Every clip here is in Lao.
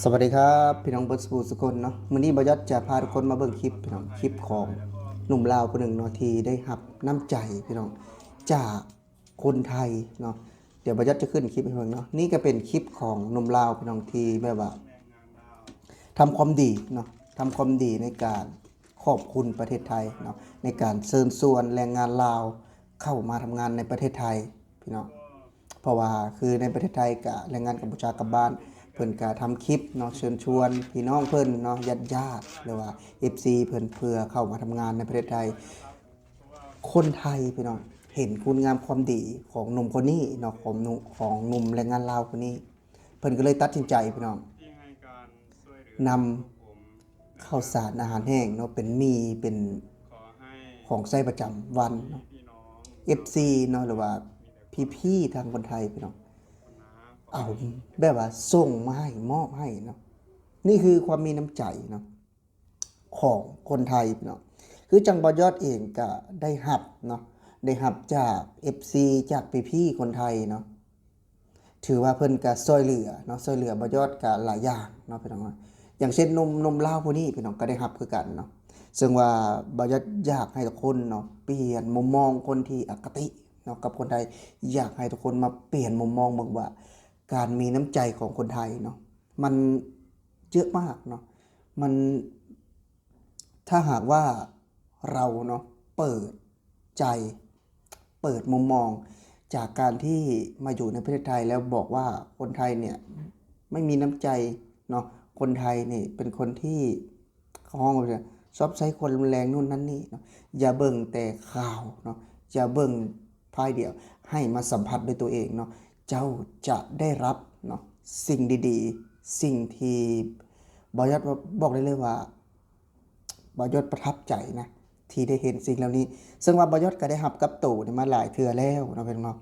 ສະຫວັດດີຄັບ ພີ່ນ້ອງເບິດສູ່ທຸກຄົນເນາະ. ມື້ນີ້ບ່າວຍອດຈະພາທຸກຄົນມາເບິ່ງຄລິບ ພີ່ນ້ອງ, ຄລິບຂອງໜຸ່ມລາວຜູ້ໜຶ່ງເນາະ ທີ່ໄດ້ຮັບນ້ຳໃຈ ພີ່ນ້ອງ, ຈາກຄົນໄທເນາະ. ດຽວບ່າວຍອດຈະຂຶ້ນຄລິບໃຫ້ເບິ່ງເນາະ. ນີ້ກໍເປັນຄລິບຂອງໜຸ່ມລາວ ພີ່ນ້ອງ, ທີ່ແບບວ່າທຳຄວາມດີເນາະ, ທຳຄວາມດີໃນການຂອບຄຸນປະເທດໄທເນາະ, ໃນການເຊີນຊວນແຮງງານລາວເຂົ້າມາທຳງານໃນປະເທດໄທ ພີ່ນ້ອງ. ເພາະວ່າຄືໃນປະເທດໄທກະແຮງງານກຳປູເຈຍກັບບ້ານ ເພິ່ນກະທຳຄລິບເນາະ ເຊີນຊວນພີ່ນ້ອງເພິ່ນເນາະ, ຍາດໆ ຫຼືວ່າເອັຟຊີເພິ່ນ ເພື່ອເຂົ້າມາທຳງານໃນປະເທດໄທ. ຄົນໄທ ພີ່ນ້ອງ ເຫັນຄຸນງາມຄວາມດີຂອງໜຸ່ມຄົນນີ້ເນາະ, ຂອງໜຸ່ມ ຂອງໜຸ່ມແຮງງານລາວຄົນນີ້, ເພິ່ນກໍເລີຍຕັດສິນໃຈ ພີ່ນ້ອງ ນຳ ເຂົ້າສານອາຫານແຫ້ງເນາະ ເປັນໝີ່ ເປັນຂອງໃຊ້ປະຈຳວັນເນາະ, ເອັຟຊີເນາະ ຫຼືວ່າພີ່ໆທາງຄົນໄທ ພີ່ນ້ອງ ເອົາແບບວ່າສົ່ງມາໃຫ້ ມອບໃຫ້ເນາະ. ນີ້ຄືຄວາມມີນ້ຳໃຈເນາະ ຂອງຄົນໄທ ພີ່ນ້ອງ. ຄືຈັ່ງບ່າວຍອດເອງກະໄດ້ຮັບເນາະ, ໄດ້ຮັບຈາກເອັຟຊີ ຈາກພີ່ໆຄົນໄທເນາະ. ຖືວ່າເພິ່ນກະຊ່ວຍເຫຼືອເນາະ, ຊ່ວຍເຫຼືອບ່າວຍອດກະຫຼາຍຢ່າງເນາະ ພີ່ນ້ອງເນາະ. ຢ່າງເຊັ່ນໜຸ່ມ ໜຸ່ມລາວຜູ້ນີ້ ພີ່ນ້ອງ ກໍໄດ້ຮັບຄືກັນເນາະ. ເຊິ່ງວ່າບ່າວຍອດຢາກໃຫ້ທຸກຄົນເນາະ ປ່ຽນມຸມມອງຄົນທີ່ອະຄະຕິເນາະກັບຄົນໄທ, ຢາກໃຫ້ທຸກຄົນມາປ່ຽນມຸມມອງເບິ່ງວ່າ ການມີນ້ຳໃຈຂອງຄົນໄທເນາະ ມັນເຍອະມາກເນາະ. ມັນ ຖ້າຫາກວ່າເຮົາເນາະ ເປີດໃຈ ເປີດມຸມມອງ ຈາກການທີ່ມາຢູ່ໃນປະເທດໄທ ແລ້ວບອກວ່າຄົນໄທເນ່ຍໄມ່ມີນ້ຳໃຈເນາະ, ຄົນໄທນີ້ເປັນຄົນທີ່ ເຂົາຮ້ອງວ່າຊອບໃຊ້ຄວາມຮຸນແຮງ ໂນ່ນນັ້ນນີ້ເນາະ. ຢ່າເບິ່ງແຕ່ຂ່າວເນາະ, ຢ່າເບິ່ງ ພາຍດຽວ ໃຫ້ມາສຳຜັດດ້ວຍຕົວເອງເນາະ, ເຈົ້າຈະໄດ້ຮັບເນາະ ສິ່ງດີໆ ສິ່ງທີ່ບ່າວຍອດ ບອກໄດ້ເລີຍວ່າ ບ່າວຍອດປະທັບໃຈນະ ທີ່ໄດ້ເຫັນສິ່ງເຫຼົ່ານີ້. ເຊິ່ງວ່າບ່າວຍອດກໍໄດ້ຮັບກັບໂຕນີ້ມາຫຼາຍເທື່ອແລ້ວເນາະ ພີ່ນ້ອງເນາະ,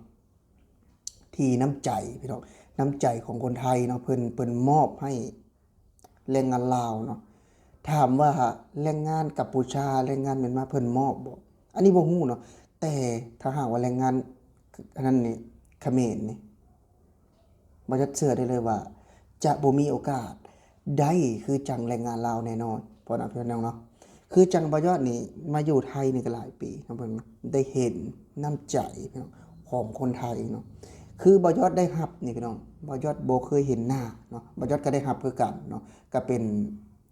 ທີ່ນ້ຳໃຈ ພີ່ນ້ອງ, ນ້ຳໃຈຂອງຄົນໄທເນາະ ເພິ່ນ ເພິ່ນມອບໃຫ້ ແຮງງານລາວເນາະ. ຖາມວ່າແຮງງານກຳປູເຈຍ ແຮງງານມຽນມາ ເພິ່ນມອບບໍ່? ອັນນີ້ບໍ່ຮູ້ເນາະ, ແຕ່ຖ້າຫາກວ່າແຮງງານ ອັນນັ້ນນີ້ ຂະເໝນນີ້ ບ່າວຍອດເຊື່ອໄດ້ເລີຍວ່າ ຈະບໍ່ມີໂອກາດໄດ້ຄືຈັ່ງແຮງງານລາວແນ່ນອນ ພໍ່ແມ່ພີ່ນ້ອງເນາະ. ຄືຈັ່ງບ່າວຍອດນີ້ມາຢູ່ໄທນີ້ກໍຫຼາຍປີເນາະ ເພິ່ນໄດ້ເຫັນນ້ຳໃຈຂອງຄົນໄທເນາະ. ຄືບ່າວຍອດໄດ້ຮັບນີ້ ພີ່ນ້ອງ, ບ່າວຍອດບໍ່ເຄີຍເຫັນໜ້າເນາະ, ບ່າວຍອດກໍໄດ້ຮັບຄືກັນເນາະ, ກໍເປັນ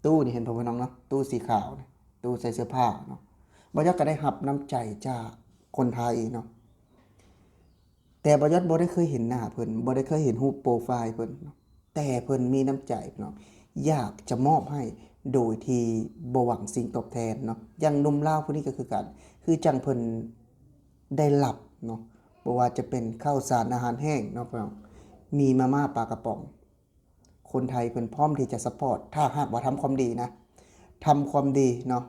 ຕູ້ນີ້ ເຫັນບໍ່ ພີ່ນ້ອງເນາະ, ຕູ້ສີຂາວນີ້ ຕູ້ໃສ່ເສື້ອຜ້າເນາະ. ບ່າວຍອດກໍໄດ້ຮັບນ້ຳໃຈຈາກຄົນໄທເນາະ. ແຕ່ບ່າວຍອດບໍ່ໄດ້ເຄີຍເຫັນໜ້າເພິ່ນ, ບໍ່ໄດ້ເຄີຍເຫັນຮູບໂປຣໄຟເພິ່ນເນາະ, ແຕ່ເພິ່ນມີນ້ຳໃຈເນາະ ຢາກຈະມອບໃຫ້ໂດຍທີ່ບໍ່ຫວັງສິ່ງຕອບແທນເນາະ. ຢ່າງໜຸ່ມລາວຜູ້ນີ້ກໍຄືກັນ, ຄືຈັ່ງເພິ່ນໄດ້ຮັບເນາະ, ບໍ່ວ່າຈະເປັນເຂົ້າສານອາຫານແຫ້ງເນາະ ພີ່ນ້ອງ, ມີມາມ່າປາກະປ໋ອງ, ຄົນໄທເພິ່ນພ້ອມທີ່ຈະຊັບພອດ ຖ້າຫາກວ່າທຳຄວາມດີນະ, ທຳຄວາມດີເນາະ.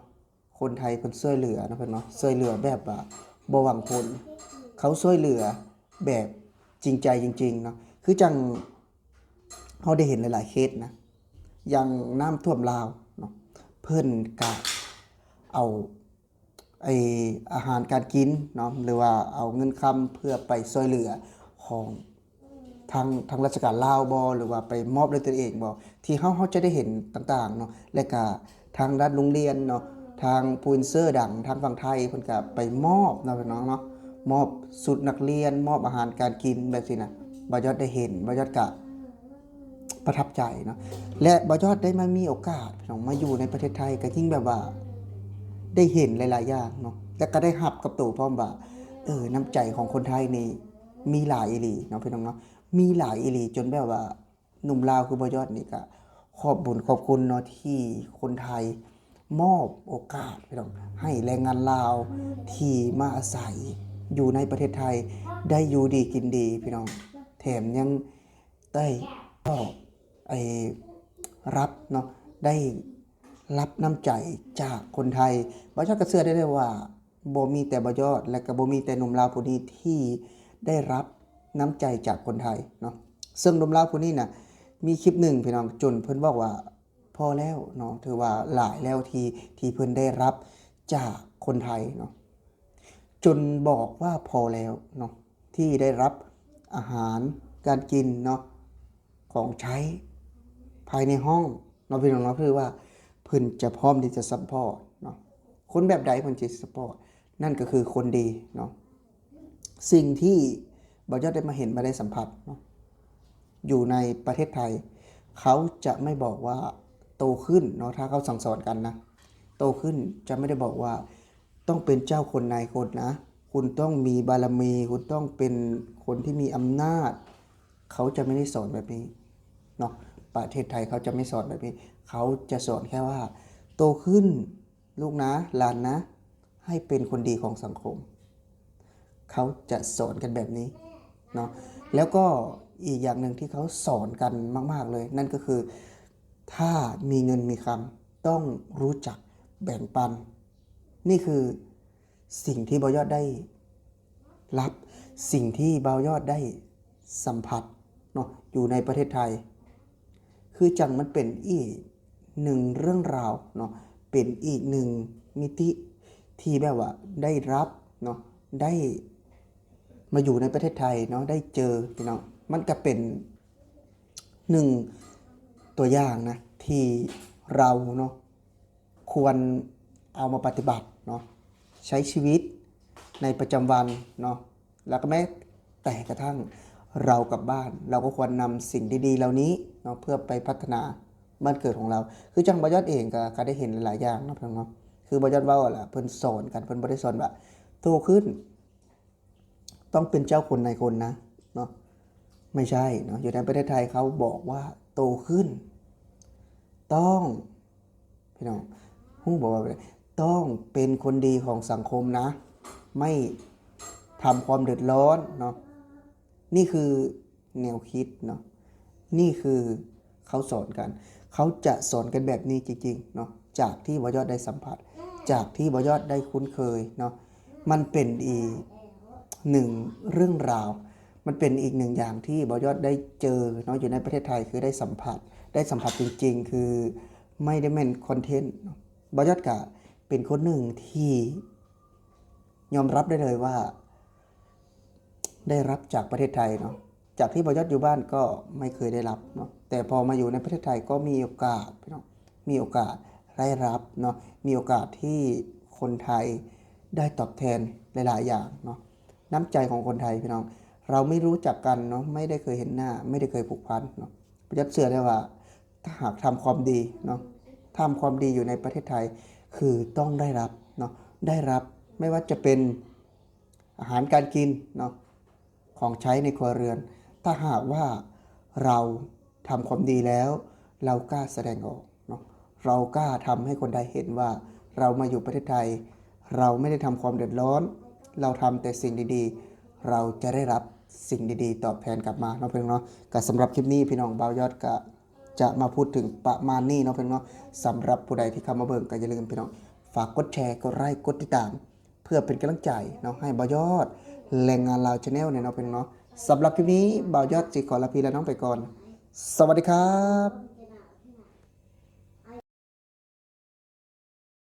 ຄົນໄທເພິ່ນຊ່ວຍເຫຼືອເນາະ ເພິ່ນເນາະ, ຊ່ວຍເຫຼືອແບບວ່າບໍ່ຫວັງຜົນ, ເຂົາຊ່ວຍເຫຼືອແບບຈິງໃຈຈິງໆເນາະ. ຄືຈັ່ງເຮົາໄດ້ເຫັນຫຼາຍໆເຄສນະ, ຢ່າງນ້ຳຖ້ວມລາວເນາະ, ເພິ່ນກະເອົາ ໄອ້ອາຫານການກິນເນາະ ຫຼືວ່າເອົາເງິນຄຳເພື່ອໄປຊ່ວຍເຫຼືອຂອງ ທາງ ທາງລາຊະການລາວບໍ ຫຼືວ່າໄປມອບດ້ວຍຕົນເອງບໍ ທີ່ເຮົາ ເຮົາຈະໄດ້ເຫັນຕ່າງໆເນາະ. ແລະກະທາງດ້ານໂຮງຮຽນເນາະ, ທາງພຣີເອັນເຊີດັງທາງຝັ່ງໄທ ເພິ່ນກະໄປມອບເນາະ ພີ່ນ້ອງເນາະ, ມອບຊຸດນັກຮຽນ ມອບອາຫານການກິນແບບຊີ້ນະ. ບ່າວຍອດໄດ້ເຫັນ ບ່າວຍອດກະປະທັບໃຈເນາະ. ແລະບ່າວຍອດໄດ້ມາມີໂອກາດ ພີ່ນ້ອງ ມາຢູ່ໃນປະເທດໄທ ກະຍິ່ງແບບວ່າໄດ້ເຫັນຫຼາຍໆຢ່າງເນາະ, ແລະກະໄດ້ຮັບກັບໂຕພ້ອມວ່າ ເອີ ນ້ຳໃຈຂອງຄົນໄທນີ້ ມີຫຼາຍອີ່ຫຼີເນາະ ພີ່ນ້ອງເນາະ, ມີຫຼາຍອີ່ຫຼີ ຈົນແບບວ່າໜຸ່ມລາວຄືບ່າວຍອດນີ້ກະຂອບບຸນຂອບຄຸນເນາະ ທີ່ຄົນໄທມອບໂອກາດ ພີ່ນ້ອງ ໃຫ້ແຮງງານລາວທີ່ມາອາໄສຢູ່ໃນປະເທດໄທໄດ້ຢູ່ດີກິນດີ ພີ່ນ້ອງ, ແຖມຍັງໄດ້ ໄດ້ ຮັບເນາະ ໄດ້ ຮັບນ້ຳໃຈຈາກຄົນໄທ. ບ່າວຍອດກໍເຊື່ອໄດ້ເລີຍວ່າ ບໍ່ມີແຕ່ບ່າວຍອດ ແລະກໍບໍ່ມີແຕ່ໜຸ່ມລາວຜູ້ນີ້ທີ່ໄດ້ຮັບນ້ຳໃຈຈາກຄົນໄທເນາະ. ເຊິ່ງໜຸ່ມລາວຜູ້ນີ້ນະ ມີຄລິບໜຶ່ງ ພີ່ນ້ອງ ຈົນເພິ່ນບອກວ່າ ພໍແລ້ວເນາະ, ຖືວ່າຫຼາຍແລ້ວທີ່ ທີ່ເພິ່ນໄດ້ຮັບຈາກຄົນໄທເນາະ, ຈົນບອກວ່າພໍແລ້ວເນາະ ທີ່ໄດ້ຮັບອາຫານການກິນເນາະ ຂອງໃຊ້ ພາຍໃນຫ້ອງເນາະ ພີ່ນ້ອງເນາະ ຄືວ່າເພິ່ນຈະພ້ອມທີ່ຈະຊັບພອດເນາະ. ຄົນແບບໃດເພິ່ນຈະຊັບພອດ? ນັ້ນກໍຄືຄົນດີເນາະ. ສິ່ງທີ່ບ່າວຍອດໄດ້ມາເຫັນ ມາໄດ້ສຳຜັດເນາະ ຢູ່ໃນປະເທດໄທ ເຂົາຈະໄມ່ບອກວ່າໂຕຂຶ້ນເນາະ ຖ້າເຂົາສັ່ງສອນກັນນະ ໂຕຂຶ້ນຈະໄມ່ໄດ້ບອກວ່າຕ້ອງເປັນເຈົ້າຄົນນາຍຄົນນະ ຄຸນຕ້ອງມີບາລະມີ ຄຸນຕ້ອງເປັນຄົນທີ່ມີອຳນາດ ເຂົາຈະໄມ່ໄດ້ສອນແບບນີ້ເນາະ. ປະເທດໄທເຂົາຈະໄມ່ສອນແບບນີ້ ເຂົາຈະສອນແຄ່ວ່າ ໂຕຂຶ້ນລູກນະ ຫຼານນະ ໃຫ້ເປັນຄົນດີຂອງສັງຄົມ ເຂົາຈະສອນກັນແບບນີ້ເນາະ. ແລ້ວກໍອີກຢ່າງໜຶ່ງທີ່ເຂົາສອນກັນມາກໆເລີຍ ນັ້ນກໍຄື ຖ້າມີເງິນມີຄຳ ຕ້ອງຮູ້ຈັກແບ່ງປັນ. ນີ້ຄືສິ່ງທີ່ບ່າວຍອດໄດ້ຮັບ ສິ່ງທີ່ບ່າວຍອດໄດ້ສຳຜັດເນາະ ຢູ່ໃນປະເທດໄທ ຄືຈັ່ງມັນເປັນອີກໜຶ່ງເລື່ອງລາວເນາະ ເປັນອີກໜຶ່ງມິຕິທີ່ແບບວ່າໄດ້ຮັບເນາະ ໄດ້ມາຢູ່ໃນປະເທດໄທເນາະ ໄດ້ເຈີ ພີ່ນ້ອງ ມັນກໍເປັນໜຶ່ງຕົວຢ່າງນະ ທີ່ເຮົາເນາະ ຄວນເອົາມາປະຕິບັດເນາະ ໃຊ້ຊີວິດໃນປະຈຳວັນເນາະ ແລ້ວກໍແມ້ແຕ່ກະທັ້ງເຮົາກັບບ້ານ ເຮົາກໍຄວນນຳສິ່ງດີໆເຫຼົ່ານີ້ເນາະ ເພື່ອໄປພັດທະນາບ້ານເກີດຂອງເຮົາ. ຄືຈັ່ງບ່າວຍອດເອງກໍ ກໍໄດ້ເຫັນຫຼາຍໆຢ່າງເນາະ ພີ່ນ້ອງເນາະ ຄືບ່າວຍອດເວົ້າຫັ້ນລະ ເພິ່ນສອນກັນ ເພິ່ນບໍ່ໄດ້ສອນວ່າໂຕຂຶ້ນ ຕ້ອງເປັນເຈົ້າຄົນນາຍຄົນນະເນາະ ໄມ່ໃຊ່ເນາະ. ຢູ່ໃນປະເທດໄທເຂົາບອກວ່າໂຕຂຶ້ນ ຕ້ອງ ພີ່ນ້ອງຮູ້ບໍ່ວ່າ ຕ້ອງເປັນຄົນດີຂອງສັງຄົມນະ ໄມ່ທຳຄວາມເດືອດຮ້ອນເນາະ. ນີ້ຄືແນວຄິດເນາະ ນີ້ຄື ເຂົາສອນກັນ ເຂົາຈະສອນກັນແບບນີ້ຈິງໆເນາະ. ຈາກທີ່ບ່າວຍອດໄດ້ສຳຜັດ ຈາກທີ່ບ່າວຍອດໄດ້ຄຸ້ນເຄີຍເນາະ ມັນເປັນອີກໜຶ່ງເລື່ອງລາວ ມັນເປັນອີກໜຶ່ງຢ່າງທີ່ບ່າວຍອດໄດ້ເຈີເນາະ ຢູ່ໃນປະເທດໄທ ຄືໄດ້ສຳຜັດ ໄດ້ສຳຜັດຈິງໆ ຄືໄມ່ໄດ້ແມ່ນຄອນເທັນເນາະ. ບ່າວຍອດກະເປັນຄົນໜຶ່ງທີ່ຍອມຮັບໄດ້ເລີຍວ່າ ໄດ້ຮັບຈາກປະເທດໄທເນາະ. ຈາກທີ່ບ່າວຍອດຢູ່ບ້ານກໍໄມ່ເຄີຍໄດ້ຮັບເນາະ ແຕ່ພໍມາຢູ່ໃນປະເທດໄທກໍມີໂອກາດ ພີ່ນ້ອງ ມີໂອກາດໄດ້ຮັບເນາະ ມີໂອກາດທີ່ຄົນໄທໄດ້ຕອບແທນຫຼາຍໆຢ່າງເນາະ. ນ້ຳໃຈຂອງຄົນໄທ ພີ່ນ້ອງ ເຮົາໄມ່ຮູ້ຈັກກັນເນາະ ໄມ່ໄດ້ເຄີຍເຫັນໜ້າ ໄມ່ໄດ້ເຄີຍຜູກພັນເນາະ. ບ່າວຍອດເຊື່ອໄດ້ວ່າ ຖ້າຫາກທຳຄວາມດີເນາະ ທຳຄວາມດີຢູ່ໃນປະເທດໄທ ຄືຕ້ອງໄດ້ຮັບເນາະ ໄດ້ຮັບ ໄມ່ວ່າຈະເປັນອາຫານການກິນເນາະ ຂອງໃຊ້ໃນຄົວເຮືອນ ຖ້າຫາກວ່າເຮົາທຳຄວາມດີແລ້ວ ເຮົາກ້າສະແດງອອກເນາະ ເຮົາກ້າທຳໃຫ້ຄົນໄທເຫັນວ່າ ເຮົາມາຢູ່ປະເທດໄທ ເຮົາໄມ່ໄດ້ທຳຄວາມເດືອດຮ້ອນ ເຮົາທຳແຕ່ສິ່ງດີໆ ເຮົາຈະໄດ້ຮັບສິ່ງດີໆຕອບແທນກັບມາເນາະ ພີ່ນ້ອງເນາະ. ກໍສຳລັບຄລິບນີ້ ພີ່ນ້ອງ ບ່າວຍອດກໍຈະມາພູດເຖິງປະມານນີ້ເນາະ ພີ່ນ້ອງເນາະ. ສຳລັບຜູ້ໃດທີ່ເຂົ້າມາເບິ່ງ ກໍຢ່າລືມ ພີ່ນ້ອງ ຝາກກົດແຊ ກົດໄລ ກົດຕິດຕາມ ເພື່ອເປັນກຳລັງໃຈເນາະ ໃຫ້ບ່າວຍອດແຮງງານລາວ Channel ແດ່ເນາະ ພີ່ນ້ອງເນາະ. ສຳລັບຄລິບນີ້ ບ່າວຍອດຊິຂໍລາພີ່ລານ້ອງໄປກ່ອນ. ສະຫວັດດີຄັບ.